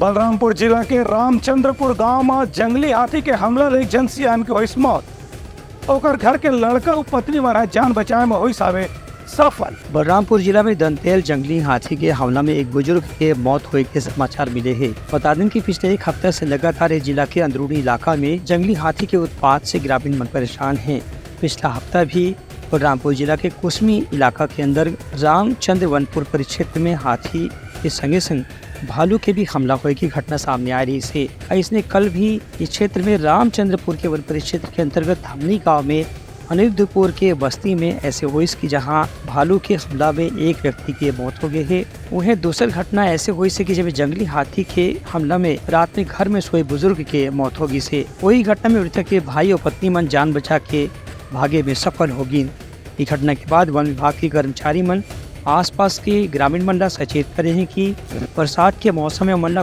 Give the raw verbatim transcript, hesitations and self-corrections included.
बलरामपुर जिला के रामचंद्रपुर गांव म जंगली हाथी के हमला ले एक झन सियान के होइस मौत। ओकर घर के लड़का अउ पत्नी मन ह जान बचाए म होइस हावे सफल। बलरामपुर जिला में दंतेल जंगली हाथी के हमला में एक बुजुर्ग के मौत होए के समाचार मिले हे। बता दें कि पिछले एक हफ्ता से लगातार ये जिला के अंदरूनी इलाका में जंगली हाथी के उत्पात से ग्रामीण मन परेशान हैं। पिछला हफ्ता भी बलरामपुर जिला के कुसमी इलाका के अंदर रामचंद्र वनपुर परिक्षेत्र में हाथी के संगे संग भालू के भी हमला होए की घटना सामने आ रही से। अइसने कल भी इस क्षेत्र में रामचंद्रपुर के वन परिक्षेत्र के अंतर्गत धमनी गांव में अनिरुद्धपुर के बस्ती में ऐसे होइस कि जहां भालू के हमला में एक व्यक्ति के मौत हो गए हे। उहें दूसर घटना ऐसे होइस कि जब जंगली हाथी के हमला में रात में घर में सोए बुजुर्ग के मौत हो गई से। वही घटना में मृतक के भाई और पत्नी मन जान बचा के भागे में सफल हो गिन। ये घटना के बाद वन विभाग के कर्मचारी मन आसपास के ग्रामीण मन ला सचेत करे हैं कि बरसात के मौसम में मन ला